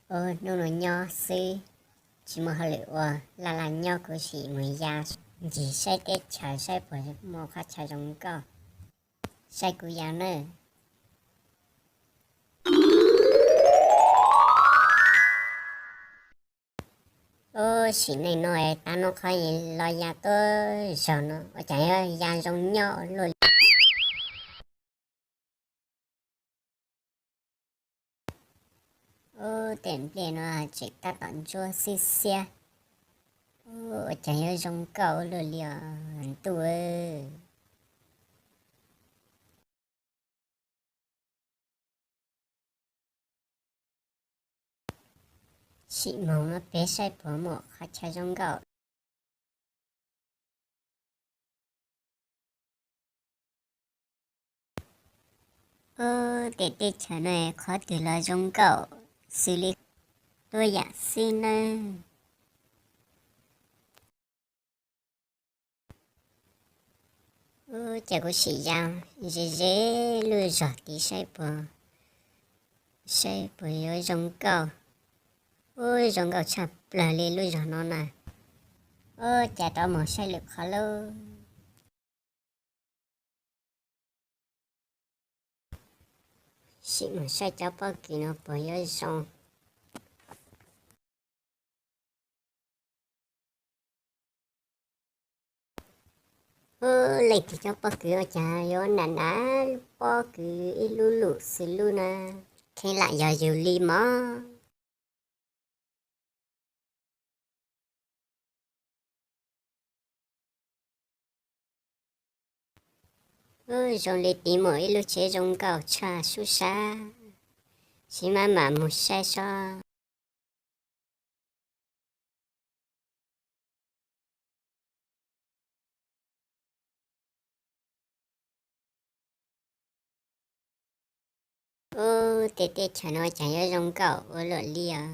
Ub, hnub no nyob xwb, tsis muaj hauj lwm ua, laj laj nyob kuv sim mus ya ncig saib teb chaws saib puas muaj qhov chaw zoo nkauj, saib kuv ya nawb. Ub, sim neej no tav no qhov los ya tuaj zog no ua cas yuav ya zoo nyob luaj li. Ub, tej nplej no tseem tab tom ntsuab xiab xiab. Ub, ua cas yuav zoo nkauj luaj li os ntuj. Sim moog peb saib puas muaj qhov chaw zoo nkauj. Ub, tej teb chaws no qhov twg los zoo nkauj xws li tuab yam xwb nawb. Ub, ces kuv sim ya ze ze lub zog tid saib puas, saib puas yuav zoo nkauj. Ub, zoo nkauj tshaj plaws li lub zog no na. Ub, cas rov mus saib lwm qhov lauj. Sim mus saib cov pob kws no puas yuav zoo. Ub, leej twg cov pob kws ua cas yuav nram nram pob kws ib lub lub xws lub na, kheev lam yog yug li mog. Ub, zoo li tid muaj ib lub tsev zoo nkauj tshaj sub sab, sim maj mam mus saib sob. Ub, tej teb chaws no cas yuav zoo nkauj ua luaj li os.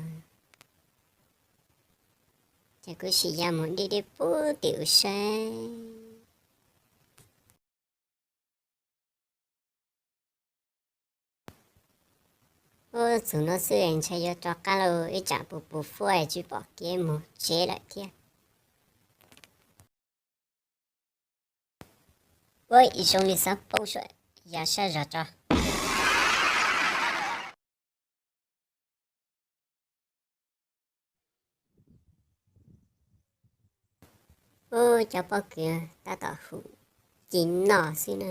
Ces kuv sim ya mus deb deb puag tim u saib. Ub, txug no xwb ntshai yuav rov qab lauj, ib tsam pus pus fuab tsis pom kev mus tsev lawm thiab. Ub, zoo li xav poob suam, ya sab zog tso. Ub, cov pob kws tab tom hum ci noj xwb na.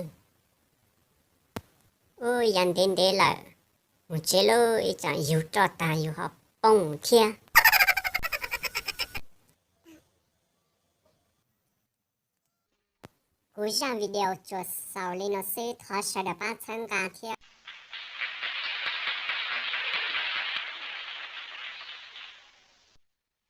Ub, ya ntev ntev lawm, mus tsev lauj, ib tsam yug roj tag yug ho poob thiab. Kuv zaj video tsuas xaus li no xwb, thov sawv daws pab txhawb nqa thiab.